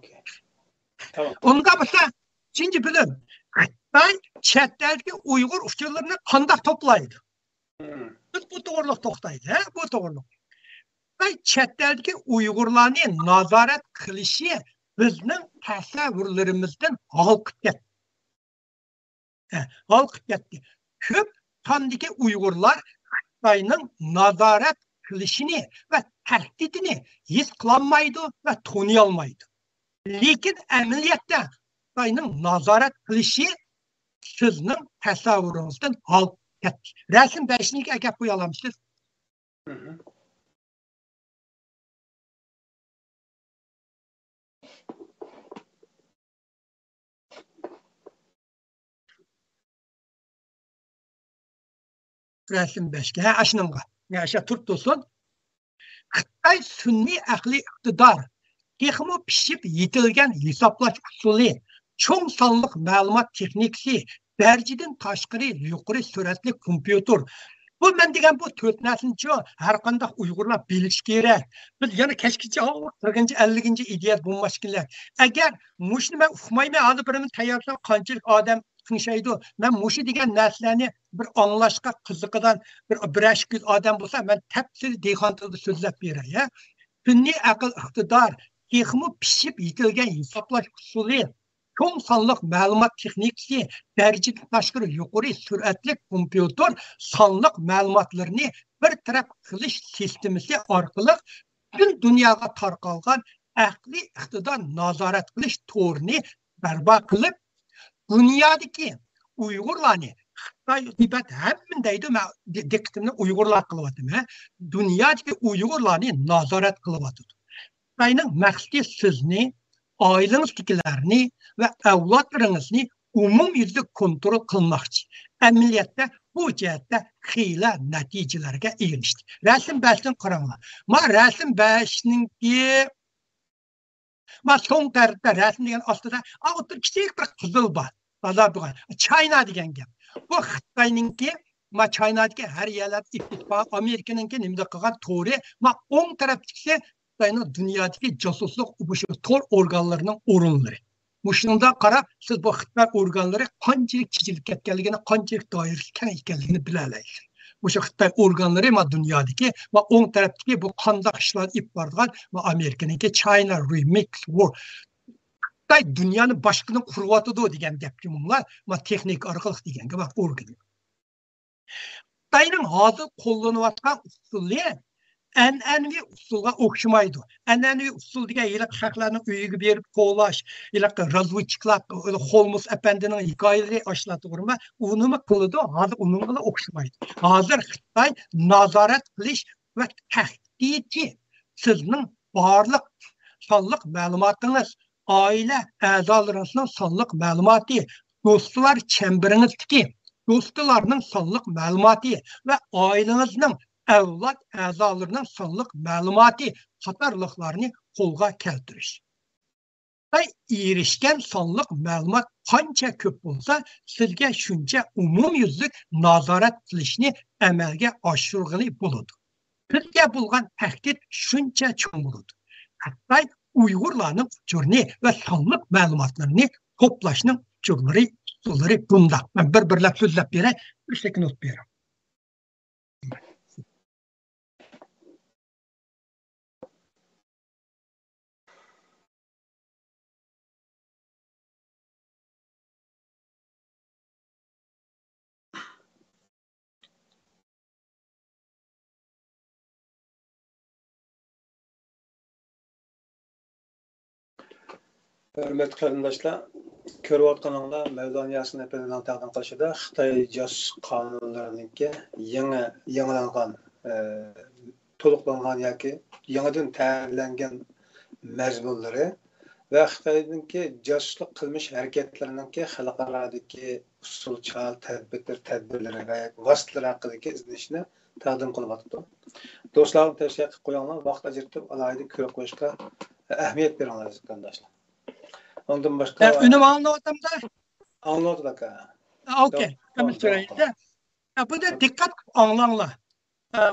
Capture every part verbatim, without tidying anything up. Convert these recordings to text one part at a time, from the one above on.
ئوكەي. تامام. ئۇنداق بولسا، ئۈچىنچى بۆلۈم. خىتاي چەت ئەلدىكى ئۇيغۇر ئۇچۇرلىرىنى قانداق توپلايدۇ؟ مم. بىز بۇ توغرىلىق توختايلى، ھە، بۇ توغرىلىق. خىتاي چەت ئەلدىكى ئۇيغۇرلارنى نازارەت قىلىشى بىزنىڭ تەسەۋۋۇرلىرىمىزدىن ھالقىپ كەتتى. ھە، ھالقىپ كەتتى. كۆپ ساندىكى ئۇيغۇرلار خىتاينىڭ نازارەت قىلىشىنى ۋە تەھدىتىنى ھېس قىلالمايدۇ ۋە تونۇيالمايدۇ. لېكىن ئەمەلىيەتتە خىتاينىڭ نازارەت قىلىشى سىزنىڭ تەسەۋۋۇرىڭىزدىن ھالقىپ كەتتى. رەسىم بەشنىڭكىگە ئەكەپ قويالامسىز؟ مم. رەسىم بەشكە، ھە، ئاشۇنىڭغا. يا، ئاشۇ تۇرۇپ تۇرسۇن. خىتاي سۈنئىي ئەقلىي ئىقتىدار، تېخىمۇ پىشىپ يېتىلگەن ھېسابلاش ئۇسۇلى، چوڭ سانلىق مەلۇمات تېخنىكىسى، دەرىجىدىن تاشقىرى يۇقىرى سۈرئەتلىك كومپيۇتېر. بۇ مەن دېگەن بۇ تۆت نەرسىنىچۇ، ھەر قانداق ئۇيغۇرلار بىلىشى كېرەك. بىز يەنە كەچكىچە، قىرىقىنچى، ئەللىكىنچى ئىدىيەدە بولماشكىنلەر. ئەگەر مۇشۇنى مەن ئۇقمايمەن، ھازىر بىرىنى تەييارلىسام قانچىلىك ئادەم تىڭشايدۇ. مەن مۇشۇ دېگەن نەرسىلەرنى بىر ئاڭلاشقا قىزىقىدىغان بىر، بىرەر ئىككى يۈز ئادەم بولسا، مەن تەپسىلىي دېھقان تىلىدا سۆزلەپ بېرەي، ھە. سۈنئىي ئەقىل ئىقتىدار، تېخىمۇ پىشىپ يېتىلگەن ھېسابلاش ئۇسۇلى، چوڭ سانلىق مەلۇمات تېخنىكىسى، دەرىجىدىن تاشقىرى يۇقىرى سۈرئەتلىك كومپيۇتېر سانلىق مەلۇماتلىرىنى بىر تەرەپ قىلىش سىستېمىسى ئارقىلىق پۈتۈن دۇنياغا تارقالغان ئەقلىي ئىقتىدار نازارەت قىلىش تورىنى بەرپا قىلىپ، دۇنيادىكى ئۇيغۇرلارنى، خىتاي، تىبەت، ھەممىنى دەيدۇ، مەن دى-، دىققىتىمنى ئۇيغۇرلارغا قىلىۋاتىمەن. دۇنيادىكى ئۇيغۇرلارنى نازارەت قىلىۋاتىدۇ. خىتاينىڭ مەقسىتى سىزنى، ئائىلىڭىزدىكىلەرنى ۋە ئەۋلادلىرىڭىزنى ئومۇميۈزلۈك كونترول قىلماقچى. ئەمەلىيەتتە بۇ جەھەتتە خېلى نەتىجىلەرگە ئېرىشتى. رەسىم بەشتىن قاراڭلار. ما رەسىم بەشنىڭكى، ما سوڭ تەرەپتە رەسىم دېگەن ئاستىدا، ئا، ئوتتۇرا كىچىك بىر قىزىل بار. بازار دۇكان. چاينا دېگەن گەپ. بۇ خىتاينىڭكى، ما چاينادىكى ھەر يەرلەردە ئېپىتپا، ئامېرىكىنىڭكى نېمىدە قىلغان تورى، ما ئوڭ تەرەپتىكىسى خىتاينىڭ دۇنيادىكى جاسۇسلۇق، مۇشۇ تور ئورگانلىرىنىڭ ئورۇنلىرى. مۇشۇنىڭدا قاراپ، سىز بۇ خىتاي ئورگانلىرى قانچىلىك چېچىلىپ كەتكەنلىكىنى، قانچىلىك دائىرىسى كەڭ ئىكەنلىكىنى بىلەلەيسىز. مۇشۇ خىتاي ئورگانلىرى ما دۇنيادىكى، ما ئوڭ تەرەپتىكى بۇ قانداق ئىشلارنى ئېلىپ بارىدىغان، ما ئامېرىكىنىڭكى China Remix War. خىتاي دۇنيانى باشقىدىن قۇرۇۋاتىدۇ دېگەن گەپكە مۇڭلار، ما تېخنىكا ئارقىلىق دېگەنگە، ما ئورگان. خىتاينىڭ ھازىر قوللىنىۋاتقان ئۇسۇلى ئەنئەنىۋى ئۇسۇلغا ئوخشىمايدۇ. ئەنئەنىۋى ئۇسۇل دېگەن ھېلىقى خەقلەرنىڭ ئۆيىگە بېرىپ قوغلاش، ھېلىقى رازۋېدچىكلار، خولمۇس ئەپەندىنىڭ ھېكايىلىرى ئاشۇلار، توغرىمۇ؟ ئۇنىمۇ قىلىدۇ، ھازىر ئۇنىڭغىلا ئوخشىمايدۇ. ھازىر خىتاي نازارەت قىلىش ۋە تەھدىتى سىزنىڭ بارلىق سانلىق مەلۇماتىڭىز، ئائىلە ئەزالىرىڭىزنىڭ سانلىق مەلۇماتى، دوستلار چەمبىرىڭىزدىكى دوستلارنىڭ سانلىق مەلۇماتى ۋە ئائىلىڭىزنىڭ ئەۋلاد ئەزالىرىنىڭ سانلىق مەلۇماتى قاتارلىقلارنى قولغا كەلتۈرۈش. خىتاي ئېرىشكەن سانلىق مەلۇمات قانچە كۆپ بولسا، سىزگە شۇنچە ئومۇميۈزلۈك نازارەت قىلىشنى ئەمەلگە ئاشۇرغىلى بولىدۇ. بىزگە بولغان تەھدىت شۇنچە چوڭ بولىدۇ. خىتاي ئۇيغۇرلارنىڭ ئۇچۇرىنى ۋە سانلىق مەلۇماتلىرىنى توپلاشنىڭ ئۇچۇرلىرى، ئۇسۇللىرى بۇنداق. مەن بىر-بىرلەپ سۆزلەپ بېرەي، بىر سېكۇنت بېرىڭ. ھۆرمەتلىك قېرىنداشلار، كۆرۈۋاتقىنىڭلار مەۋلان ياسىن ئەپەندىنىڭ تەقدىم قىلىشىدا خىتاي جاسۇس قانۇنلىرىنىڭكى يېڭى، يېڭىلانغان، ئە، تولۇقلانغان ياكى يېڭىدىن تەييارلانغان مەزمۇنلىرى ۋە خىتاينىڭكى جاسۇسلۇق قىلمىش ھەرىكەتلىرىنىڭكى خەلقئارادىكى ئۇسۇل، چارە، تەدبىر، تەدبىرلىرى ۋە ۋاسىتىلىرى ھەققىدىكى ئىزدىنىشنى تەقدىم قىلىۋاتىدۇ. دوستلارغا تەۋسىيە قىلىپ قويۇڭلار، ۋاقىت ئاجرىتىپ ئالاھىدە كۆرۈپ قويۇشقا ئەھمىيەت بېرىڭلار، ئەزىز قېرىنداشلار. ئۇنىڭدىن باشقا، ئە، ئۈنۈم ئاڭلىنىۋاتامدا؟ ئاڭلىنىۋاتىدۇ، ئاكا. ئوكەي، داۋام، تامام، داۋام سۆزلەيلى. قىلىڭ. ئە، بۇنى دىققەت قىلىپ ئاڭلاڭلار. ئە،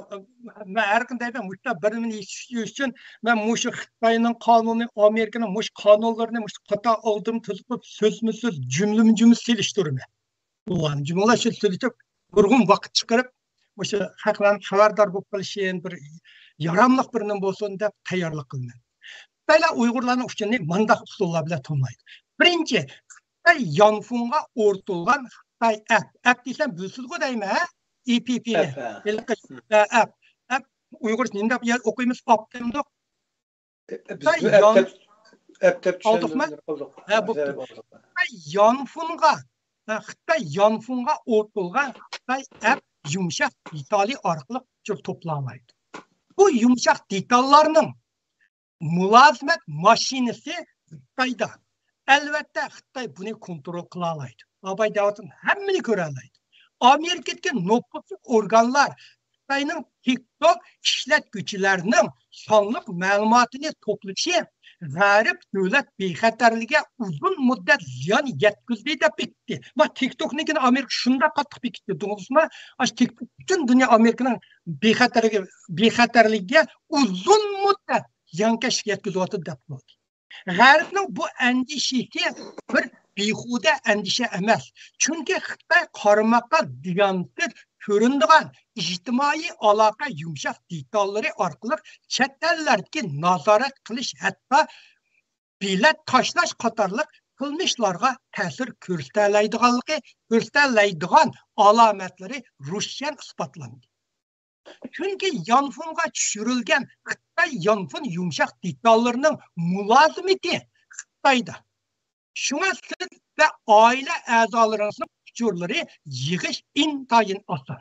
مەن ھەر قانداق مۇشۇنداق بىر نېمىنى يېتىشتۈرۈش ئۈچۈن مەن مۇشۇ خىتاينىڭ قانۇنى، ئامېرىكىنىڭ مۇشۇ قانۇنلىرىنى مۇشۇ قاتار ئالدىم تىزىپ قويۇپ، سۆزمۇ سۆز، جۈملىمۇ جۈملە سېلىشتۇرىمەن. بۇلارنى جۈملە سېلىشتۇرۇپ، نۇرغۇن ۋاقىت چىقىرىپ، مۇشۇ خەقلەرنىڭ خەۋەردار بولۇپ قېلىشى، بىر ياراملىق بىر نېمە بولسۇن دەپ تەييارلىق قىلىمەن. خىتايلار ئۇيغۇرلارنىڭ ئۇچۇرىنى مانداق ئۇسۇللار بىلەن تونۇلايدۇ. بىرىنچى، خىتاي يانفونغا ئورتۇلغان خىتاي ئەپ. ئەپ دېسەم بىلىسىزغۇ دەيمەن، ھە؟ ئېپپى. ئەپ، ھە. ھېلىقى، ھە، ئەپ. ئەپ ئۇيغۇرچە نېمە دەپ يا-، ئوقۇيمىز؟ ئاپ دەمدۇق. ئە، ئە، بىز خىتاي بۇ ئەپ يان-، دەپ، ئەپ دەپ ئالدۇقمۇ؟ چۈشەندۈرۈپ قىلدۇق. ھە، بوپتۇ. ھە، بوپتۇ. خىتاي يانفونغا، ھە، خىتاي يانفونغا ئورتۇلغان خىتاي ئەپ يۇمشاق دېتالى ئارقىلىق ئۇچۇر توپلالايدۇ. بۇ يۇمشاق دېتاللارنىڭ مۇلازىمەت ماشىنىسى خىتايدا. ئەلۋەتتە، خىتاي بۇنى كونترول قىلالايدۇ. ئاباي دەۋاتىدۇ، ھەممىنى كۆرەلەيدۇ. ئامېرىكىدىكى نوپۇزلۇق ئورگانلار خىتاينىڭ تىك توك ئىشلەتكۈچىلەرنىڭ سانلىق مەلۇماتىنى توپلىشى غەرب دۆلەت بىخەتەرلىكىگە ئۇزۇن مۇددەت زىيان يەتكۈزدى دەپ بېكىتتى. ما تىك توكنىڭكىنى ئامېرىكا شۇنداق قاتتىق بېكىتتى، دېدىڭىزمۇ؟ ئاشۇ تىك توك پۈتۈن دۇنيا ئامېرىكىنىڭ بىخەتەرلىكى، بىخەتەرلىكىگە ئۇزۇن مۇددەت زىيانكەشلىك يەتكۈزۈۋاتىدۇ دەپ بولدى. غەربنىڭ بۇ ئەندىشىسى بىر بىھۇدە ئەندىشە ئەمەس. چۈنكى خىتاي قارىماققا زىيانسىز كۆرۈنىدىغان ئىجتىمائىي ئالاقە يۇمشاق دېتاللىرى ئارقىلىق چەت ئەللەردىكى نازارەت قىلىش، ھەتتا بېلەت تاشلاش قاتارلىق قىلمىشلارغا تەسىر كۆرسىتەلەيدىغانلىقى، كۆرسىتەلەيدىغان ئالامەتلىرى روشەن ئىسپاتلاندى. چۈنكى يانفونغا چۈشۈرۈلگەن خىتاي يانفون يۇمشاق دېتاللىرىنىڭ مۇلازىمىتى خىتايدا. شۇڭا سىز ۋە ئائىلە ئەزالىرىڭىزنىڭ ئۇچۇرلىرى يىغىش ئىنتايىن ئاسان.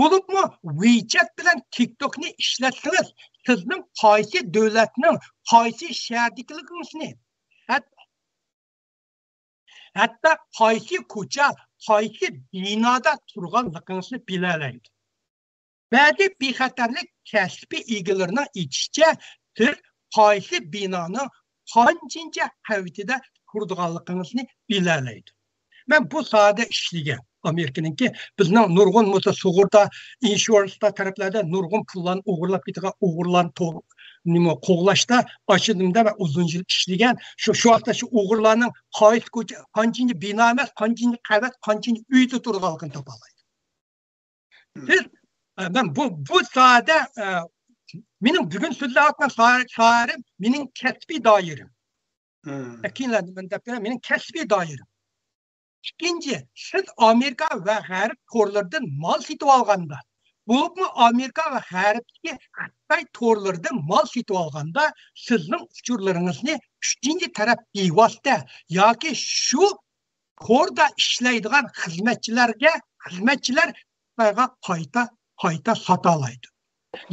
بولۇپمۇ ۋىچەت بىلەن تىك توكنى ئىشلەتسىڭىز، سىزنىڭ قايسى دۆلەتنىڭ قايسى شەھەردىكىلىكىڭىزنى، ھەت-، ھەتتا قايسى كوچا، قايسى بىنادا تۇرغانلىقىڭىزنى بىلەلەيدۇ. بەزى بىخەتەرلىك كەسپى ئىگىلىرىنىڭ ئېيتىشىچە، سىز قايسى بىنانىڭ قانچىنچى قەۋىتىدە تۇرىدىغانلىقىڭىزنى بىلەلەيدۇ. مەن بۇ ساھەدە ئىشلىگەن. ئامېرىكىنىڭكى بىزنىڭ نۇرغۇن بولسا سۇغۇرتا، ئىنشۇرېنستا تەرەپلەردە نۇرغۇن پۇللارنى ئوغرىلاپ كېتىدىغان ئوغرىلارنى تو-، نېمە، قوغلاشتا ئاشۇ نېمىدە مەن ئۇزۇن يىل ئىشلىگەن. شۇ، شۇ ۋاقىتتا شۇ ئوغرىلارنىڭ قايسى كوچا، قانچىنچى بىنا ئەمەس، قانچىنچى قەۋەت، قانچىنچى ئۆيدە تۇرىدىغانلىقىنى تاپالايدۇ. سىز، ئە، مەن بۇ، بۇ ساھەدە، ئە، مېنىڭ بۈگۈن سۆزلەۋاتقان ساھە-، ساھەم مېنىڭ كەسپىي دائىرەم. مم. كېيىنلەردە مەن دەپ بېرەي، مېنىڭ كەسپىي دائىرەم. ئىككىنچى، سىز ئامېرىكا ۋە غەرب تورلىرىدىن مال سېتىۋالغاندا، بولۇپمۇ ئامېرىكا ۋە غەربتىكى خىتاي تورلىرىدىن مال سېتىۋالغاندا، سىزنىڭ ئۇچۇرلىرىڭىزنى ئۈچىنچى تەرەپ بىۋاسىتە ياكى شۇ توردا ئىشلەيدىغان خىزمەتچىلەرگە، خىزمەتچىلەر خىتايغا قايتا، قايتا ساتالايدۇ.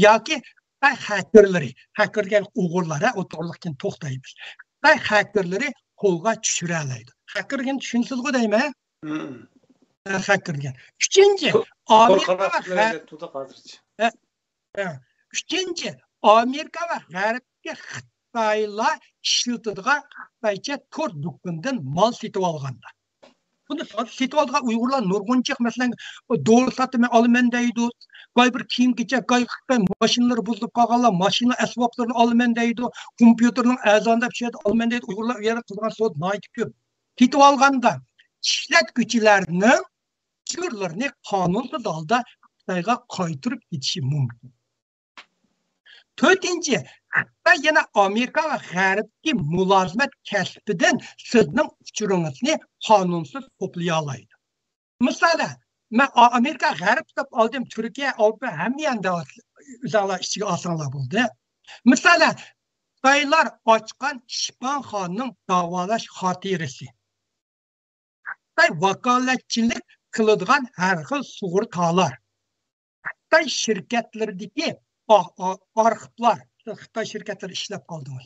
ياكى خىتاي خەكەرلىرى، خەكەر دېگەن ئوغرىلار، ھە، ئوتتۇرىلىق كېيىن توختايمىز. خىتاي خەكەرلىرى قولغا چۈشۈرەلەيدۇ. خەكەر دېگەن چۈشىنىسىزغۇ دەيمەن، ھە؟ مم. ھە، خەكەر دېگەن. ئۈچىنچى، تو-، ئامېرىكا ۋە غەرب، ھە، ھە. ئۈچىنچى، ئامېرىكا ۋە غەربتىكى خىتايلار ئىشلىتىدىغان خىتايچە تور دۇكىنىدىن مال سېتىۋالغاندا. بۇنى سېتىۋالىدىغان ئۇيغۇرلار نۇرغۇن جىق، مەسىلەن، دورا ساتىمەن، ئالىمەن دەيدۇ. باي بىر كىيىم-كېچەك، باي خىتاي ماشىنىلىرى بۇزۇلۇپ قالغانلار ماشىنا ئەسۋابلىرىنى ئالىمەن دەيدۇ. كومپيۇتېرنىڭ ئەرزان دەپ شۇ يەردە ئالىمەن دەيدۇ. ئۇيغۇرلار ئۇ يەردە قىلىدىغان سودا ناھايىتى كۆپ. سېتىۋالغاندا ئىشلەتكۈچىلەرنىڭ ئۇچۇرلىرىنى قانۇنسىز ھالدا خىتايغا قايتۇرۇپ كېتىشى مۇمكىن. تۆتىنچى، خىتاي يەنە ئامېرىكا ۋە غەربتىكى مۇلازىمەت كەسپىدىن سىزنىڭ ئۇچۇرىڭىزنى قانۇنسىز توپلىيالايدۇ. مىسالەن، مەن ئا-، ئامېرىكا، غەرب دەپ ئالدىم، تۈركىيە، ئاۋروپا، ھەممە يەرنى دەۋاتىمەن، ئۆزۈڭلار ئىچىگە ئالساڭلار بولدى. مىسالەن، خىتايلار ئاچقان شىپاخانىنىڭ داۋالاش خاتىرىسى. خىتاي ۋاكالەتچىلىك قىلىدىغان ھەر خىل سۇغۇرتالار، خىتاي شىركەتلىرىدىكى ئا-، ئا-، ئارخىپلار، خىتاي شىركەتلىرى ئىشلەپ قالدىڭىز.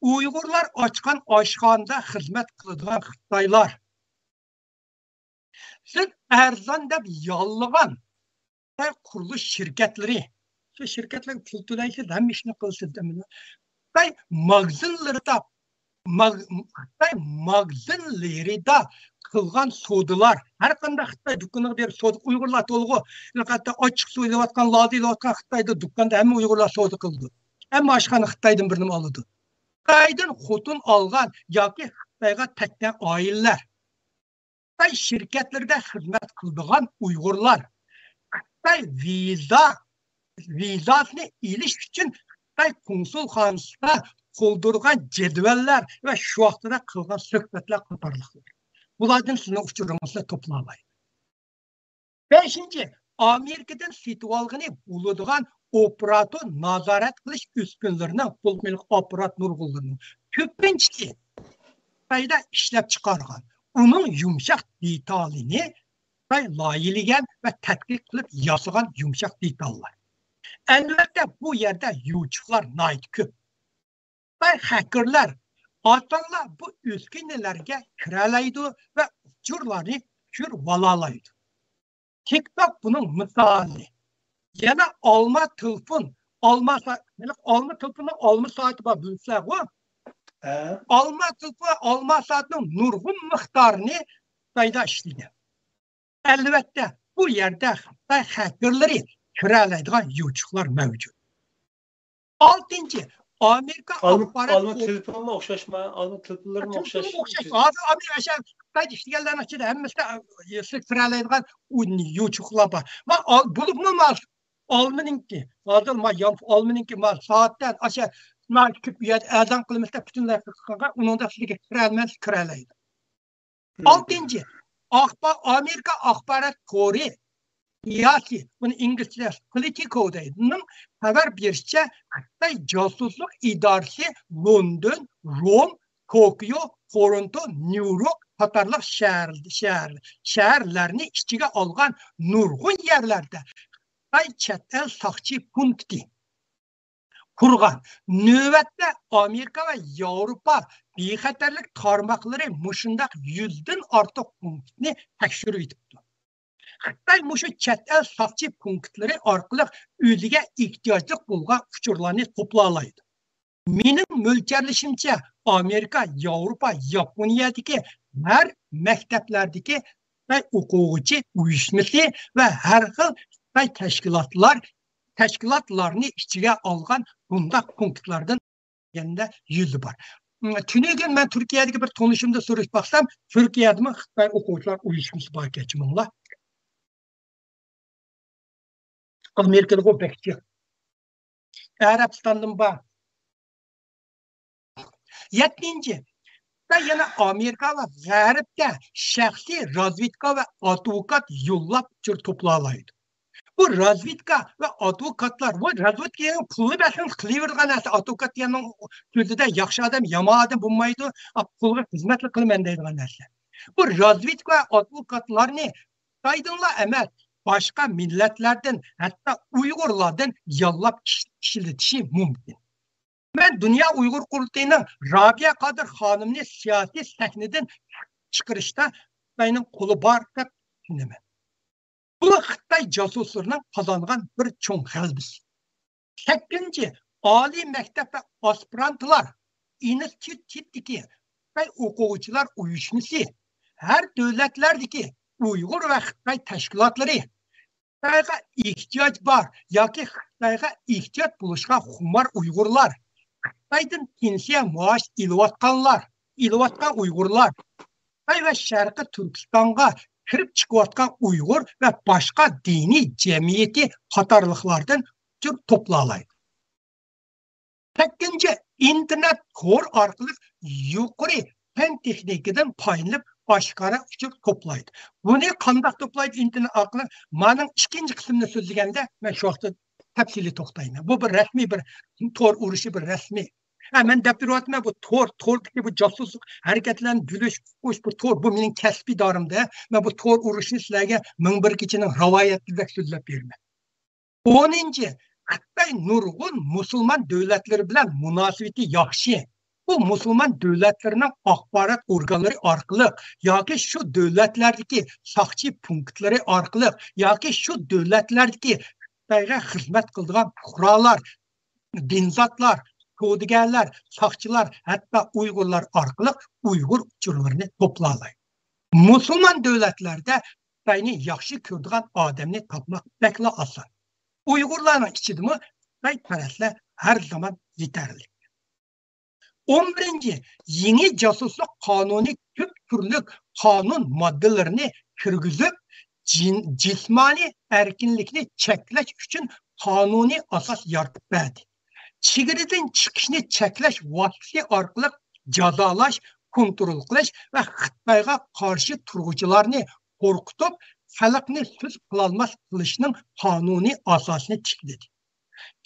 ئۇيغۇرلار ئاچقان ئاشخانىدا خىزمەت قىلىدىغان خىتايلار. سىز ئەرزان دەپ ياللىغان خىتاي قۇرۇلۇش شىركەتلىرى، شۇ شىركەتلەرگە پۇل تۆلەيسىز، ھەممە ئىشنى قىلىسىز. خىتاي ماگىزىنلىرىدا، ماگ-، خىتاي ماگىزىنلىرىدا قىلغان سودىلار، ھەر قانداق خىتاي دۇكىنىغا بېرىپ سودا، ئۇيغۇرلار تولىغۇ، ھەتتا ئاچچىق سۇ ئېلىۋاتقان، لادە ئېلىۋاتقان خىتايدا دۇكاندا ھەممە ئۇيغۇرلار سودا قىلىدۇ. ھەممە ئاشخانا خىتايدىن بىر نېمە ئالىدۇ. خىتايدىن خوتۇن ئالغان ياكى خىتايغا تەگكەن ئائىلىلەر، خىتاي شىركەتلىرىدە خىزمەت قىلىدىغان ئۇيغۇرلار، خىتاي ۋىزا، ۋىزاسىنى ئېلىش ئۈچۈن خىتاي كونسۇلخانىسىدا تولدۇرغان جەدۋەللەر ۋە شۇ ۋاقتىدا قىلغان سۆھبەتلەر قاتارلىقلار. بۇلاردىن سىزنىڭ ئۇچۇرىڭىزنى توپلالايمەن. بەشىنچى، ئامېرىكىدىن سېتىۋالغىلى بولىدىغان ئوپېراتور نازارەت قىلىش ئۈسكۈنىلىرىنىڭ، بولۇپمۇ ئاپپارات نۇرغۇنلىرىنىڭ كۆپىنچىسى خىتايدا ئىشلەپ چىقارغان، ئۇنىڭ يۇمشاق دېتالىنى خىتاي لايىھىلىگەن ۋە تەتقىق قىلىپ ياسىغان يۇمشاق دېتاللار. ئەلۋەتتە، بۇ يەردە يوچۇقلار ناھايىتى كۆپ. خىتاي خەككېرلەر ئاسانلا بۇ ئۈسكۈنىلەرگە كىرەلەيدۇ ۋە ئۇچۇرلارنى چۈشۈرۈۋالالايدۇ. تىك توك بۇنىڭ مىسالى. يەنە ئالما تېلېفون، ئالما سا-، ھېلىقى ئالما تېلېفوننىڭ ئالما سائىتى بار، بىلىسىلەرغۇ؟ ھە. ئالما تېلېفون، ئالما سائىتىنىڭ نۇرغۇن مىقدارىنى خىتايدا ئىشلىگەن. ئەلۋەتتە، بۇ يەردە خىتاي خەككېرلىرى كىرەلەيدىغان يوچۇقلار مەۋجۇت. ئالتىنچى، ئامېرىكا ئالما، ئاخبارات ئالما ئور- تېلېفونمۇ ئوخشاشما؟ ئالما تېلېفونلىرىمۇ تېلېفونمۇ ئوخشاش. ئوخشاش. ھازىر ئامېرىكا، ئاشۇ خىتايدا ئىشلىگەنلەرنىڭ ئىچىدە ھەممىسىدە، ئە، كىرەلەيدىغان ئۇ يوچۇقلار بار. ۋە ئال-، بولۇپمۇ ما-، ئالمىنىڭكى، ھازىر ما-، يان-، ئالمىنىڭكى ما-، سائەتتە ئاشۇ ما-، كۆپ يەردە ئەزان قىلمىسا پۈتۈنلەي قىلغان، ئۇنىڭدا سىزگە كىرەلمەس، كىرەلەيدۇ. ئالتىنچى، ئاخبا-، ئامېرىكا ئاخبارات تورى ياكى بۇنى ئىنگلىزچە پولىتىكو دەيدۇ، خەۋەر بېرىشىچە، خىتاي جاسۇسلۇق ئىدارىسى لوندون، روم، توكيو، تورونتو، نيۇ يورك قاتارلىق شەھەر، شەھەر، شەھەرلەرنى ئىچىگە ئالغان نۇرغۇن يەرلەردە خىتاي چەت ئەل ساقچى پونكىتى قۇرغان. نۆۋەتتە ئامېرىكا ۋە ياۋروپا بىخەتەرلىك تارماقلىرى مۇشۇنداق يۈزدىن ئارتۇق پونكىتنى تەكشۈرۈۋېتىپتۇ. خىتاي مۇشۇ چەت ئەل ساقچى پونكىتلىرى ئارقىلىق ئۆزىگە ئېھتىياجلىق بولغان ئۇچۇرلارنى توپلالايدۇ. مېنىڭ مۆلچەرلىشىمچە، ئامېرىكا، ياۋروپا، ياپونىيەدىكى ھەر مەكتەپلەردىكى خىتاي ئوقۇغۇچى ئۇيۇشمىسى ۋە ھەر خىل خىتاي تەشكىلاتلار، تەشكىلاتلارنى ئىچىگە ئالغان بۇنداق پونكىتلاردىن دېگەندە يۈزى بار. تۈنۈگۈن مەن تۈركىيەدىكى بىر تونۇشۇمدىن سورىشىپ باقسام، تۈركىيەدىمۇ خىتاي ئوقۇغۇچىلار ئۇيۇشمىسى باركەن، چۈشىنىڭلار. ئامېرىكىدىغۇ بەك جىق. ئەرەبىستاندىمۇ بار. يەتتىنچى، خىتاي يەنە ئامېرىكا ۋە غەربكە شەخسىي رازۋېدكا ۋە ئادۋوكات يوللاپ ئۇچۇر توپلالايدۇ. بۇ رازۋېدكا ۋە ئادۋوكاتلار، بۇ رازۋېدكا دېگەن پۇلنى بەرسىڭىز قىلىۋېرىدىغان نەرسە، ئادۋوكات دېگەننىڭ سۆزىدە ياخشى ئادەم، يامان ئادەم بولمايدۇ، ئا، پۇلغا خىزمەتلا قىلىمەن دەيدىغان نەرسە. بۇ رازۋېدكا ۋە ئادۋوكاتلارنى خىتايدىنلا ئەمەس، باشقا مىللەتلەردىن، ھەتتا ئۇيغۇرلاردىن ياللاپ ئىش-، ئىشلىتىشى مۇمكىن. مەن دۇنيا ئۇيغۇر قۇرۇلتىيىنىڭ رابىيە قادىر خانىمنى سىياسىي سەھنىدىن چىقىرىشتا خىتاينىڭ قولى بار دەپ چۈشىنىمەن. بۇ خىتاي جاسۇسلىرىنىڭ قازانغان بىر چوڭ غەلىبىسى. سەككىزىنچى، ئالىي مەكتەپ ۋە ئاسپىرانتلار ئىنستىتۇتىدىكى خىتاي ئوقۇغۇچىلار ئۇيۇشمىسى، ھەر دۆلەتلەردىكى ئۇيغۇر ۋە خىتاي تەشكىلاتلىرى خىتايغا ئېھتىياج بار ياكى خىتايغا ئېھتىياج بولۇشقا خۇمار ئۇيغۇرلار، خىتايدىن پېنسىيە مائاش ئېلىۋاتقانلار، ئېلىۋاتقان ئۇيغۇرلار، خىتاي ۋە شەرقىي تۈركىستانغا كىرىپ چىقىۋاتقان ئۇيغۇر ۋە باشقا دىنىي جەمئىيىتى قاتارلىقلاردىن ئۇچۇر توپلالايدۇ. سەككىزىنچى، ئىنتېرنېت تور ئارقىلىق يۇقىرى پەن تېخنىكىدىن پايدىلىنىپ ئاشكارا ئۇچۇر توپلايدۇ. بۇنى قانداق توپلايدۇ ئىنتېرنېت ئارقىلىق؟ مانىڭ ئىككىنچى قىسمىنى سۆزلىگەندە مەن شۇ ۋاقىتتا تەپسىلىي توختايمەن. بۇ بىر رەسمىي، بىر تور ئۇرۇشى، بىر رەسمىي. ھە، مەن دەپ بېرىۋاتىمەن، بۇ تور، توردىكى بۇ جاسۇسلۇق ھەرىكەتلەرنى بۆلۈش، ئۇقۇش، بۇ تور، بۇ مېنىڭ كەسپىي دائىرەمدە. مەن بۇ تور ئۇرۇشىنى سىلەرگە مىڭ بىر كېچىنىڭ رىۋايەتلىرىدەك سۆزلەپ بېرىمەن. ئونىنچى، خىتاي نۇرغۇن مۇسۇلمان دۆلەتلىرى بىلەن مۇناسىۋىتى ياخشى. بۇ مۇسۇلمان دۆلەتلىرىنىڭ ئاخبارات ئورگانلىرى ئارقىلىق ياكى شۇ دۆلەتلەردىكى ساقچى پونكىتلىرى ئارقىلىق ياكى شۇ دۆلەتلەردىكى خىتايغا خىزمەت قىلىدىغان پۇقرالار، دىنزاتلار، سودىگەرلەر، ساقچىلار، ھەتتا ئۇيغۇرلار ئارقىلىق ئۇيغۇر ئۇچۇرلىرىنى توپلالايدۇ. مۇسۇلمان دۆلەتلەردە خىتاينى ياخشى كۆرىدىغان ئادەمنى تاپماق بەكلا ئاسان. ئۇيغۇرلارنىڭ ئىچىدىمۇ خىتايپەرەسلەر ھەر زامان يېتەرلىك. ئون بىرىنچى، يېڭى جاسۇسلۇق قانۇنى كۆپ تۈرلۈك قانۇن ماددىلىرىنى كىرگۈزۈپ، جىن-، جىسمانىي ئەركىنلىكنى چەكلەش ئۈچۈن قانۇنىي ئاساس يارىتىپ بەردى. چېگرىدىن چىقىشنى چەكلەش ۋاسىتىسى ئارقىلىق جازالاش، كونترول قىلىش ۋە خىتايغا قارشى تۇرغۇچىلارنى قورقۇتۇپ، خەلقنى سۆز قىلالماس قىلىشنىڭ قانۇنىي ئاساسىنى تىكلىدى.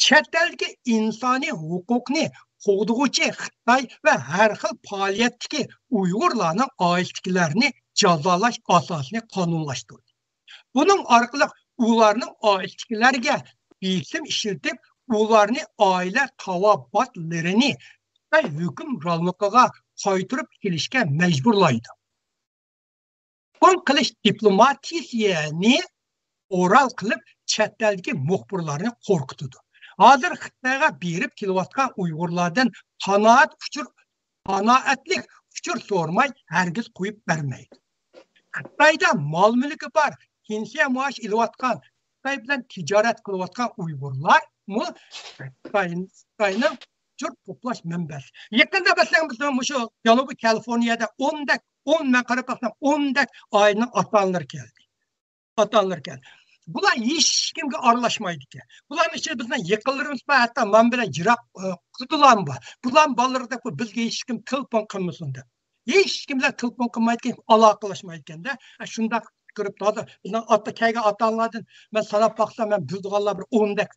چەت ئەلدىكى ئىنسانىي ھوقۇقنى قوغدىغۇچى خىتاي ۋە ھەر خىل پائالىيەتتىكى ئۇيغۇرلارنىڭ ئائىلىسىدىكىلەرنى جازالاش ئاساسىنى قانۇنلاشتۇردى. بۇنىڭ ئارقىلىق ئۇلارنىڭ ئائىلىسىدىكىلەرگە بېسىم ئىشلىتىپ، ئۇلارنى ئائىلە تاۋابىئاتلىرىنى خىتاي ھۆكۈمرانلىقىغا قايتۇرۇپ كېلىشكە مەجبۇرلايدۇ. بۇ قىلىش دىپلوماتىيىنى ئورال قىلىپ، چەت ئەلدىكى مۇخبىرلارنى قورقۇتىدۇ. ھازىر خىتايغا بېرىپ كېلىۋاتقان ئۇيغۇرلاردىن قانائەت ئۇچۇر، قانائەتلىك ئۇچۇر سورىماي ھەرگىز قويۇپ بەرمەيدۇ. خىتايدا مال مۈلكى بار، پېنسىيە مائاش ئېلىۋاتقان، خىتاي بىلەن تىجارەت قىلىۋاتقان ئۇيغۇرلارمۇ خىتاي-، خىتاينىڭ ئۇچۇر توپلاش مەنبەسى. يېقىندا مەسىلەن بىزنىڭ مۇشۇ جەنۇبىي كالىفورنىيەدە ئون دەك، ئون، مەن قاراپ باقسام، ئون دەك ئائىلىنىڭ ئاتا-ئانىلىرى كەلدى. ئاتا-ئانىلىرى كەلدى. بۇلار ھېچكىمگە ئارىلاشمايدىكەن. بۇلارنىڭ ئىچىدە بىزنىڭ يېقىنلىرىمىز بار، ھەتتا مەن بىلەن يىراق، ئە، قىزلارمۇ بار. بۇلارنىڭ بالىلىرى دەپ، بىزگە ھېچكىم تېلېفون قىلمىسۇن دەپ. ھېچكىم بىلەن تېلېفون قىلمايدىكەن، ئالاقىلاشمايدىكەن-دە. ئە، شۇنداق كىرىپ ھازىر بىزنىڭ ئاتا كەلگەن ئاتا-ئانىلاردىن مەن ساناپ باقسام، مەن بىلىدىغانلار بىر ئون دەك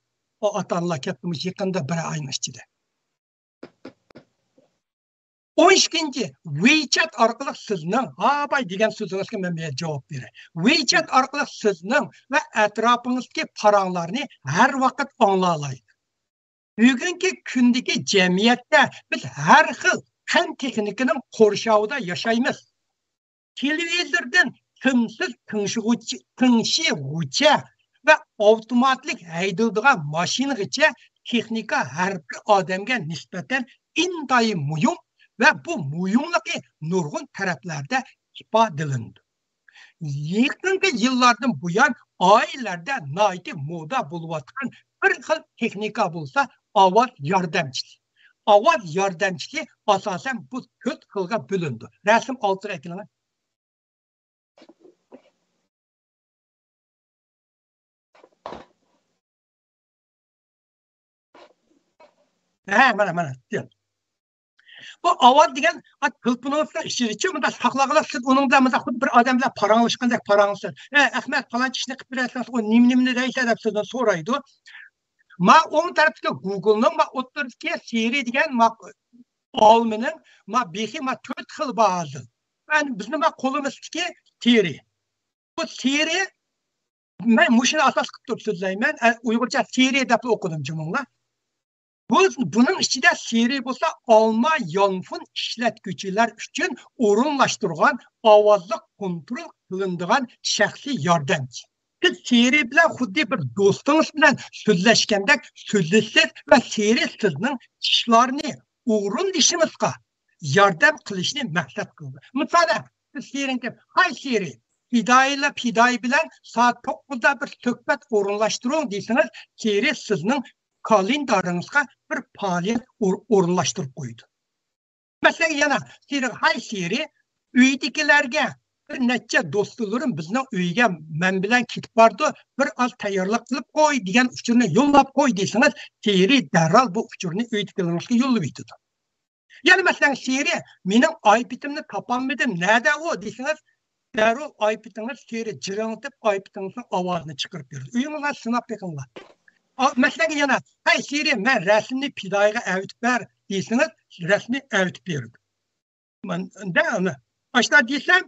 ئاتا-ئانىلار كەپتۇ مۇشۇ يېقىندا بىر ئاينىڭ ئىچىدە. ئون ئىككىنچى، ۋېيچات ئارقىلىق سىزنىڭ، ھا باي دېگەن سۆزىڭىزگە مەن بىر جاۋاب بېرەي. ۋېيچات ئارقىلىق سىزنىڭ ۋە ئەتراپىڭىزدىكى پاراڭلارنى ھەر ۋاقىت ئاڭلالايدۇ. بۈگۈنكى كۈندىكى جەمئىيەتتە بىز ھەر خىل پەن تېخنىكىنىڭ قورشاۋىدا ياشايمىز. تېلېۋىزوردىن سىمسىز تىڭشىغۇچى-، تىڭشىغۇچە ۋە ئاپتوماتىك ھەيدىلىدىغان ماشىنىغىچە تېخنىكا ھەر بىر ئادەمگە نىسبەتەن ئىنتايىن مۇھىم ۋە بۇ مۇھىملىقى نۇرغۇن تەرەپلەردە ئىپادىلىنىدۇ. يېقىنقى يىللاردىن بۇيان ئائىلىلەردە ناھايىتى مودا بولۇۋاتقان بىر خىل تېخنىكا بولسا ئاۋاز ياردەمچىسى. ئاۋاز ياردەمچىسى ئاساسەن بۇ تۆت خىلغا بۆلۈنىدۇ. رەسىم ئالدىغا ئەكېلىڭ. ھە، مانا، مانا. بۇ ئاۋاز دېگەن، ئا، تېلېفونىڭىزنىڭ ئىچىدىچۇ، مۇنداق ساقلىغىلى، سىز ئۇنىڭ بىلەن مۇنداق خۇددى بىر ئادەم بىلەن پاراڭلاشقاندەك پاراڭلىشىسىز. ھە، ئەخمەت، پالانچە ئىشنى قىلىپ بېرەرسىز، ئۇ نېمە، نېمىنى دەيسە دەپ سىزدىن سورايدۇ. ما ئوڭ تەرەپتىكى گۇگلنىڭ ما ئوتتۇرىدىكى سىرى دېگەن ما ئالمىنىڭ ما بېخى ما تۆت خىل بار ھازىر. يەنى بىزنىڭ ما قولىمىزدىكى سىرى. بۇ سىرى، مەن مۇشۇنى ئاساس قىلىپ تۇرۇپ سۆزلەيمەن. ئە، ئۇيغۇرچە سىرى دەپ ئوقۇدۇم جۇمۇڭلار. بۇ، بۇنىڭ ئىچىدە سىرى بولسا ئالما يانفون ئىشلەتكۈچىلەر ئۈچۈن ئورۇنلاشتۇرغان ئاۋازلىق كونترول قىلىنىدىغان شەخسىي ياردەمچى. سىز سىرى بىلەن خۇددى بىر دوستىڭىز بىلەن سۆزلەشكەندەك سۆزلىشىسىز ۋە سىرى سىزنىڭ ئىشلارنى ئورۇندىشىڭىزغا ياردەم قىلىشنى مەقسەت قىلىدۇ. مىسالەن، سىز سىرىنى، ھاي سىرى، پىدائىيلا پىدائىي بىلەن سائەت توققۇزدا بىر سۆھبەت ئورۇنلاشتۇرۇڭ دېسىڭىز، سىرى سىزنىڭ كالېندارىڭىزغا بىر پائالىيەت ئور-، ئورۇنلاشتۇرۇپ قويىدۇ. مەسىلەن، يەنە سىرى، ھاي سىرى، ئۆيدىكىلەرگە بىر نەچچە دوستلىرىم بىزنىڭ ئۆيگە مەن بىلەن كېتىپ بارىدۇ، بىر ئاز تەييارلىق قىلىپ قوي دېگەن ئۇچۇرنى يوللاپ قوي دېسىڭىز، سىرى دەرھال بۇ ئۇچۇرنى ئۆيدىكىلىرىڭىزگە يوللاپ ئۆتىدۇ. يەنە مەسىلەن، سىرى، مېنىڭ ئايپېدىمنى تاپالمىدىم، نەدە ئۇ دېسىڭىز، دەررۇ ئايپېدىڭىز سىرى جىرىڭلىتىپ، ئايپېدىڭىزنىڭ ئاۋازىنى چىقىرىپ بېرىدۇ. ئۆيىڭىزدە سىناپ بېقىڭلار. ئا، مەسىلەن، يەنە، ھەي سىرى، مەن رەسىمنى پىدائىيغا ئەۋېتىپ بەر دېسىڭىز، رەسىمنى ئەۋېتىپ بېرىدۇ. مەن، دە، ئۇنى. ئاشتا دېسەم،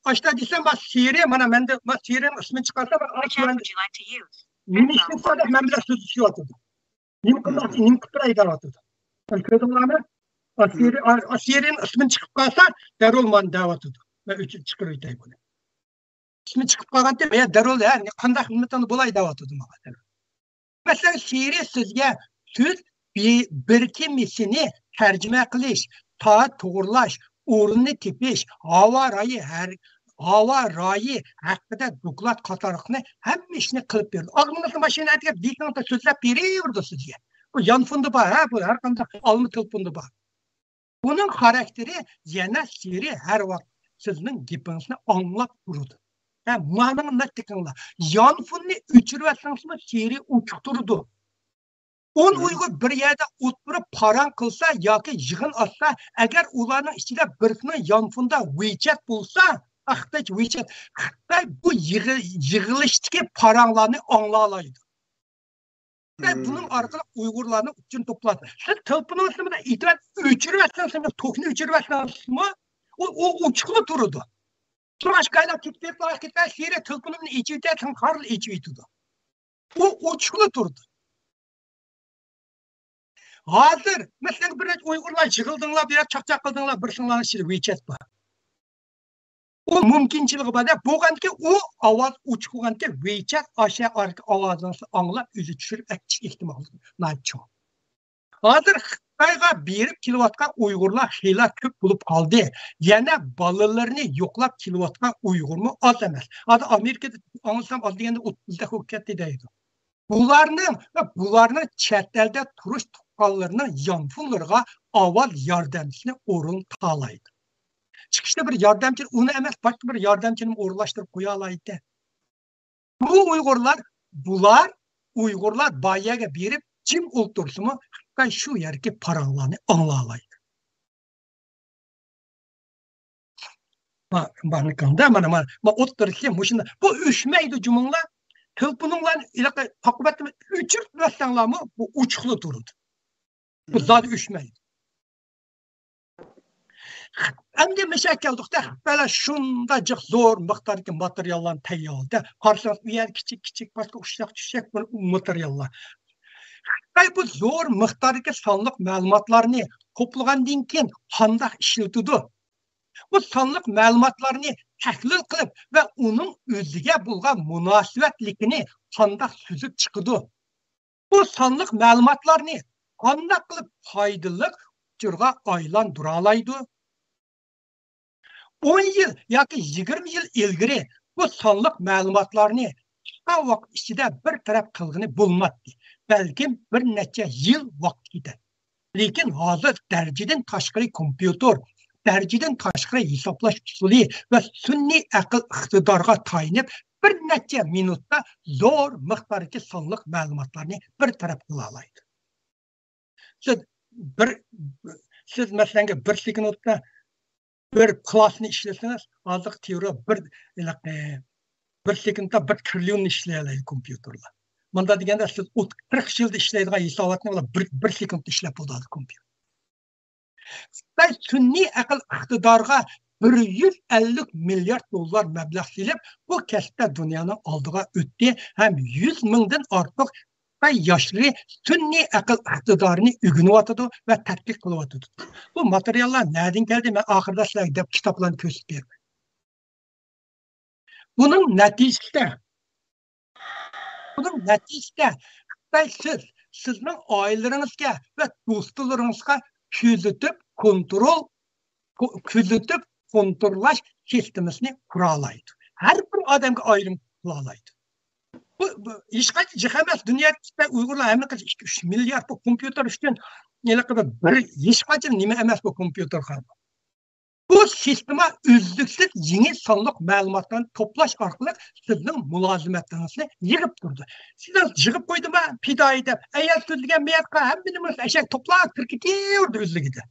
ئاشتا دېسەم، ما سىرى، مانا مەندە، ما سىرىنىڭ ئىسمىنى چىقارسا، ما، ئاشۇ مەن نېمە ئىشلىسە دەپ مەن بىلەن سۆزلىشىۋاتىدۇ. نېمە قىلماقچى، نېمە قىلىپ بېرەي دەۋاتىدۇ. سەن كۆردۈڭلارمۇ؟ ئاسىرى، ئا-، ئاسىرىنىڭ ئىسمى چىقىپ قالسا، دەررۇ مانا دەۋاتىدۇ. مەن ئۆچۈرۈپ چىقىرىۋېتەي بۇنى. ئىسمى چىقىپ قالغانتى، مەن دەررۇ، ھە، قانداق خىزمىتىڭدە بولاي دەۋاتىدۇ ماڭا. مەسىلەن، سىرى سىزگە سۆز بىرىكمىسىنى تەرجىمە قىلىش، سائەت توغرىلاش، ئورۇننى تېپىش، ھاۋا رايى، ھەر-، ھاۋا رايى ھەققىدە دوكلات قاتارلىقنى ھەممە ئىشنى قىلىپ بېرىدۇ. ئاغزىڭىزنى ماشىنا ئەتىگەپ دېسىڭىزلا سۆزلەپ بېرىۋېرىدۇ سىزگە. بۇ يانفوندا بار، ھە، بۇ ھەر قانداق ئالما تېلېفوندا بار. ئۇنىڭ خاراكتېرى يەنە سىرى ھەر ۋاقىت سىزنىڭ گېپىڭىزنى ئاڭلاپ تۇرىدۇ. ھە، مانا مەتتىكىڭلار. يانفوننى ئۆچۈرۈۋەتسىڭىزمۇ سىرى ئوچۇق تۇرىدۇ. ئون ئۇيغۇر بىر يەردە ئولتۇرۇپ پاراڭ قىلسا ياكى يىغىن ئاچسا، ئەگەر ئۇلارنىڭ ئىچىدە بىرسىنىڭ يانفوندا ۋېيچەت بولسا، خىتايچە ۋېيچەت، خىتاي بۇ يىغ-، يىغىلىشتىكى پاراڭلارنى ئاڭلالايدۇ. خىتاي بۇنىڭ ئارقىلىق ئۇيغۇرلارنىڭ ئۈچۈن توپلاندى. سىز تېلېفونىڭىزنى بىلەن ئېتىۋەت-، ئۆچۈرۈۋەتسىڭىز، توكنى ئۆچۈرۈۋەتسىڭىزمۇ، ئۇ، ئۇ ئوچۇقلا تۇرىدۇ. شۇڭا ئاشۇ كايلا كېتىپ كېتىپ كېتىپ، سىرى تېلېفونۇمنى ئېچىۋېتەي، خارلا ئېچىۋېتىدۇ. ئۇ ئوچۇقلا تۇرىدۇ. ھازىر، مەسىلەن، بىر نەچچە ئۇيغۇرلار يىغىلدىڭلار، بىر يەردە چاقچاق قىلدىڭلار، بىرسىڭلارنىڭ ئىچىدە ۋېيچەت بار. ئۇ مۇمكىنچىلىكى بار-دە، بولغانكى ئۇ ئاۋاز ئوچۇق بولغانكى ۋېيچەت ئاشۇ ئارقا ئاۋازىڭىزنى ئاڭلاپ ئۆزى چۈشۈرۈپ ئەكىشى ئېھتىمالى ناھايىتى چوڭ. ھازىر خىتايغا بېرىپ كېلىۋاتقان ئۇيغۇرلار خېلى كۆپ بولۇپ قالدى. يەنە بالىلىرىنى يوقلاپ كېلىۋاتقان ئۇيغۇرمۇ ئاز ئەمەس. ھازىر ئامېرىكىدا ئاڭلىسام ئاز دېگەندە ئوتتۇزدەك بولۇپ كەتتى دەيدۇ. بۇلارنىڭ ۋە بۇلارنىڭ چەت ئەلدە تۇرۇش تۇغقانلىرىنىڭ يانفونلىرىغا ئاۋاز ياردەمچىسىنى ئورنىتالايدۇ. چىقىشتا بىر ياردەمچى، ئۇنى ئەمەس، باشقا بىر ياردەمچىنى ئورۇنلاشتۇرۇپ قويالايدۇ. بۇ ئۇيغۇرلار، بۇلار ئۇيغۇرلار بار يەرگە بېرىپ جىم ئولتۇرسىمۇ، خىتاي شۇ يەردىكى پاراڭلارنى ئاڭلالايدۇ. ما-، مانىكاڭدا، مانا، مانا، ما ئوتتۇرىسى مۇشۇنداق. بۇ ئۆچمەيدۇ جۇمۇڭلار. تېلېفونۇڭلارنى ھېلىقى ئاقىۋەتتە ئۆچۈرۈپ بەرسەڭلارمۇ، بۇ ئوچۇقلا تۇرىدۇ. بۇ زادى ئۆچمەيدۇ. ئەمدى مىسال كەلدۇقتە، خىتايلار شۇنداق جىق زور مىقداردىكى ماتېرىياللارنى تەييارلىدى. قارىسىڭىز، ئۇ يەر كىچىك، كىچىك، باشقا ئۇششاق، چۈششەك بىر ماتېرىياللار. خىتاي بۇ زور مىقداردىكى سانلىق مەلۇماتلارنى توپلىغاندىن كېيىن قانداق ئىشلىتىدۇ؟ بۇ سانلىق مەلۇماتلارنى تەھلىل قىلىپ ۋە ئۇنىڭ ئۆزىگە بولغان مۇناسىۋەتلىكىنى قانداق سۈزۈپ چىقىدۇ؟ بۇ سانلىق مەلۇماتلارنى قانداق قىلىپ پايدىلىق ئۇچۇرغا ئايلاندۇرالايدۇ؟ ئون يىل ياكى يىگىرمە يىل ئىلگىرى بۇ سانلىق مەلۇماتلارنى قىسقا ۋاقىت ئىچىدە بىر تەرەپ قىلغىلى بولماتتى. بەلكىم بىر نەچچە يىل ۋاقىت كېتەتتى. لېكىن ھازىر دەرىجىدىن تاشقىرى كومپيۇتېر، دەرىجىدىن تاشقىرى ھېسابلاش ئۇسۇلى ۋە سۈنئىي ئەقىل ئىقتىدارىغا تايىنىپ، بىر نەچچە مىنۇتتا زور مىقداردىكى سانلىق مەلۇماتلارنى بىر تەرەپ قىلالايدۇ. سىز بىر، سىز مەسىلەنگە بىر سېكۇنتتا بىر كلاسنى ئىشلىسىڭىز، ھازىرقى تېئورىيە بىر، ھېلىقى، بىر سېكۇنتتا بىر تىرىليوننى ئىشلىيەلەيدۇ كومپيۇتېرلار. مۇنداق دېگەندە، سىز ئوت-، قىرىق يىلدا ئىشلەيدىغان ھېساباتنى ئۇلار بىر، بىر سېكۇنتتا ئىشلەپ بولىدۇ ھازىر كومپيۇتېر. خىتاي سۈنئىي ئەقىل ئىقتىدارىغا بىر يۈز ئەللىك مىليارد دوللار مەبلەغ سېلىپ، بۇ كەسىپتە دۇنيانىڭ ئالدىغا ئۆتتى ھەم يۈز مىڭدىن ئارتۇق خىتاي ياشلىرى سۈنئىي ئەقىل ئىقتىدارىنى ئۆگىنىۋاتىدۇ ۋە تەتقىق قىلىۋاتىدۇ. بۇ ماتېرىياللار نەدىن كەلدى؟ مەن ئاخىرىدا سىلەرگە دەپ كىتابلارنى كۆرسىتىپ بېرىمەن. بۇنىڭ نەتىجىسىدە، بۇنىڭ نەتىجىسىدە خىتاي سىز، سىزنىڭ ئائىلىلىرىڭىزگە ۋە دوستلىرىڭىزغا كۆزىتىپ كونترول، كۆ-، كۆزىتىپ كونتروللاش سىستېمىسىنى قۇرالايدۇ. ھەر بىر ئادەمگە ئايرىم قىلالايدۇ. بۇ، بۇ ھېچقاچان جىق ئەمەس. دۇنيادا خىتاي ئۇيغۇرلار ھەممە قىلىش ئىككى، ئۈچ مىليارد بۇ كومپيۇتېر ئۈچۈن ھېلىقى بىر، بىر ھېچقاچان نېمە ئەمەس بۇ كومپيۇتېر خارابا. بۇ سىستېما ئۈزلۈكسىز يېڭى سانلىق مەلۇماتلارنى توپلاش ئارقىلىق سىزنىڭ مۇلازىمەتلىرىڭىزنى يىغىپ تۇرىدۇ. سىزنىڭ يىغىپ قويدىما پىدائىي دەپ، ئەيەر سۆزلىگەن مەيەتقا ھەممىنى ئەشەك توپلاپ كىرىپ كېتىۋېرىدۇ ئۆزلۈكىدە.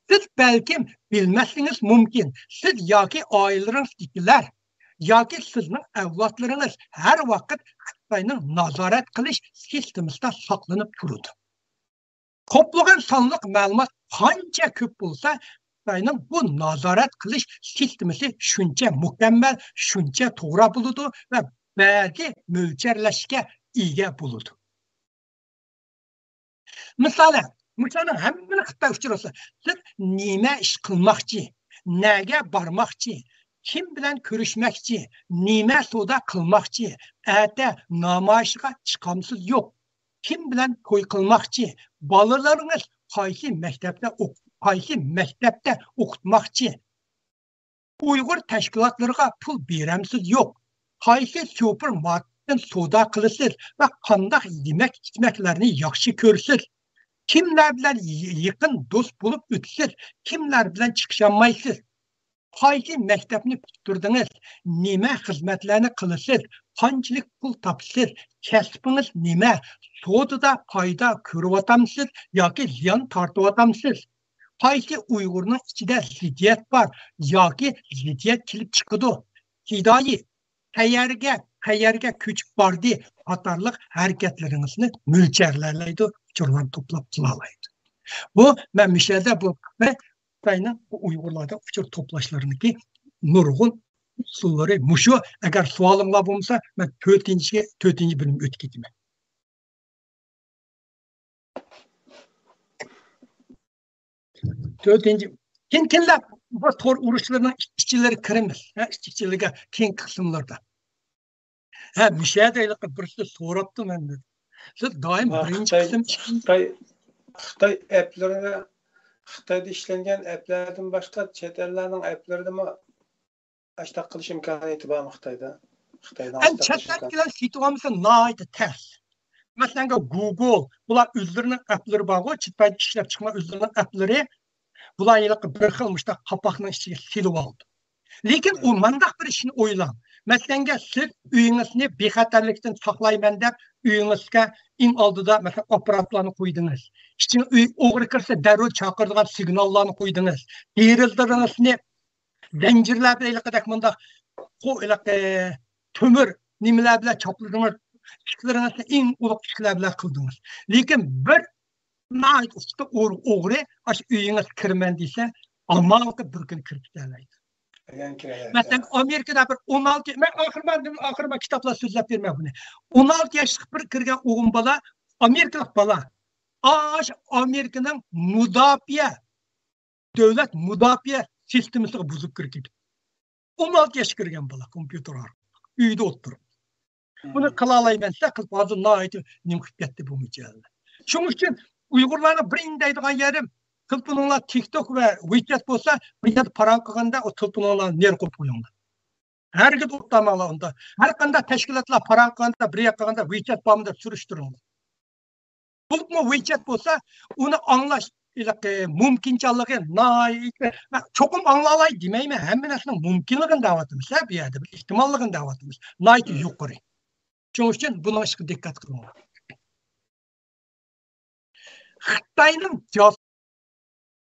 سىز بەلكىم بىلمەسلىكىڭىز مۇمكىن، سىز ياكى ئائىلىلىرىڭىزدىكىلەر ياكى سىزنىڭ ئەۋلادلىرىڭىز ھەر ۋاقىت خىتاينىڭ نازارەت قىلىش سىستېمىسىدا ساقلىنىپ تۇرىدۇ. توپلىغان سانلىق مەلۇمات قانچە كۆپ بولسا، خىتاينىڭ بۇ نازارەت قىلىش سىستېمىسى شۇنچە مۇكەممەل، شۇنچە توغرا بولىدۇ ۋە بەزى مۆلچەرلەشكە ئىگە بولىدۇ. مىسالەن، مۇشۇلارنىڭ ھەممىنى خىتاي ئۇچۇرلىسا، سىز نېمە ئىش قىلماقچى، نەگە بارماقچى، كىم بىلەن كۆرۈشمەكچى، نېمە سودا قىلماقچى، ئەتە نامايىشقا چىقامسىز يوق، كىم بىلەن توي قىلماقچى، بالىلىرىڭىز قايسى مەكتەپتە ئوق-، قايسى مەكتەپتە ئوقۇتماقچى، ئۇيغۇر تەشكىلاتلىرىغا پۇل بېرەمسىز؟ يوق. قايسى سۇپېرماركېتتىن سودا قىلىسىز ۋە قانداق يېمەك-ئىچمەكلەرنى ياخشى كۆرىسىز؟ كىملەر بىلەن ي-، يېقىن دوست بولۇپ ئۆتىسىز؟ كىملەر بىلەن چىقىشالمايسىز؟ قايسى مەكتەپنى پۈتتۈردىڭىز؟ نېمە خىزمەتلەرنى قىلىسىز؟ قانچىلىك پۇل تاپىسىز؟ كەسپىڭىز نېمە؟ سودىدا پايدا كۆرۈۋاتامسىز ياكى زىيان تارتىۋاتامسىز؟ قايسى ئۇيغۇرنىڭ ئىچىدە زىددىيەت بار ياكى زىددىيەت كېلىپ چىقىدۇ؟ پىدائىي قەيەرگە، قەيەرگە كۆچۈپ باردى قاتارلىق ھەرىكەتلىرىڭىزنى مۆلچەرلەيدۇ، ئۇچۇرلارنى توپلاپ قىلالايدۇ. بۇ، مەن مۇشۇ يەردە بۇ خىتاينىڭ بۇ ئۇيغۇرلاردا ئۇچۇر توپلاشلىرىنىڭكى نۇرغۇن ئۇسۇللىرى مۇشۇ. ئەگەر سوئالىڭلار بولمىسا، مەن تۆتىنچى، تۆتىنچى بۆلۈمگە ئۆتۈپ كېتىمەن. تۆتىنچى، كىم، كىملەر بۇ تور ئۇرۇشلىرىنىڭ ئىچ-، ئىچىلىرى كىرىمىز؟ ھە، ئىچ-، ئىچىلىگە كېيىنكى قىسىملاردا. ھە، مۇشۇ يەردە ھېلىقى بىرسى سوراپتۇ مەندىن. سىز دائىم ھە، بىرىنچى خىتاي، قىسىم، ئىككىنچى خىتاي، خىتاي ئەپلىرىنى، خىتايدا ئىشلەنگەن ئەپلەردىن باشقا چەت ئەللەرنىڭ ئەپلىرىدىمۇ ئاشتاق قىلىش ئىمكانىيىتى بارمۇ خىتايدا؟ خىتاينىڭ ئەمدى ئاشتاق قىلىش چەت ئەل ئىمكانىيىتى. بىلەن سېتىۋالمىسا ناھايىتى تەس. مەسىلەن، گۇگل، بۇلار ئۆزلىرىنىڭ ئەپلىرى بارغۇ، چەت ئەلدە ئىشلەپ چىقما ئۆزلىرىنىڭ ئەپلىرى. بۇلار ھېلىقى بىر خىل مۇشۇنداق قاپاقنىڭ ئىچىگە سېلىۋالىدۇ. لېكىن ئۇ مانداق بىر ئىشنى ئويلاڭ. مەسىلەنگە، سىز ئۆيىڭىزنى بىخەتەرلىكتىن ساقلايمەن دەپ، ئۆيىڭىزگە ئىڭ ئالدىدا، مەسىلەن، ئاپپاراتلارنى قويدىڭىز. ئىچىڭ، ئۆي ئوغرى كىرسە دەررۇ چاقىرىدىغان سىگناللارنى قويدىڭىز. دېرىزىلىرىڭىزنى زەنجىرلەر بىلەن ھېلىقىدەك مۇنداق قو-، ھېلىقى تۆمۈر نېمىلەر بىلەن چاپلىدىڭىز، ئىشىكلىرىڭىزنى ئەڭ ئۇلۇغ ئىشىكلەر بىلەن قىلدىڭىز. لېكىن بىر ناھايىتى ئۇستا ئوغ-، ئوغرى ئاشۇ ئۆيىڭىزگە كىرىمەن دېسە، ئامالغا بىر كۈن كىرىپ كېتەلەيدۇ. ئەگەر كىرەلەيدۇ. مەسىلەن، ئامېرىكىدا بىر ئون ئالتى، مەن ئاخىرىما، ئاخىرىما كىتابلار سۆزلەپ بېرىمەن بۇنى. ئون ئالتە ياشلىق بىر كىرگەن ئوغۇل بالا، ئامېرىكىلىق بالا، ئاشۇ ئامېرىكىنىڭ مۇداپىئە، دۆلەت مۇداپىئە سىستېمىسىغا بۇزۇپ كىرىپ كېتىپتۇ. ئون ئالتە ياشقا كىرگەن بالا كومپيۇتېر ئارقىلىق ئۆيدە ئولتۇرۇپ. بۇنى قىلالايمەن دېسە، قىلىپ ھازىر ناھايىتى نېمە قىلىپ كەتتى بۇ مىجەللە. شۇنىڭ ئۈچۈن ئۇيغۇرلارنىڭ بىر دەيدىغان يېرىم، تېلېفونۇڭلار تىك توك ۋە ۋېچەت بولسا، بۇ يەردە پاراڭ قىلغاندا ئۇ تېلېفونۇڭلارنى نېرى قويۇپ قويۇڭلار. ھەرگىز ئوتتاماڭلار ئۇندا. ھەر قانداق تەشكىلاتلار پاراڭ قىلغاندا، بىر ياق قىلغاندا ۋېچەت بارمۇ دەپ سۈرۈشتۈرۈڭلار. بولۇپمۇ ۋېچەت بولسا، ئۇنى ئاڭلاش ھېلىقى مۇمكىنچانلىقى ناھايىتى، چوقۇم ئاڭلالاي دېمەيمەن، ھەممە نەرسىنىڭ مۇمكىنلىقىنى دەۋاتىمىز، ھە، بۇ يەردە بىر ئېھتىماللىقىنى دەۋاتىمىز. ناھايىتى يۇقىرى. شۇنىڭ ئۈچۈن بۇنىڭ ئىشىغا دىققەت قىلىڭلار. خىتاينىڭ جاس،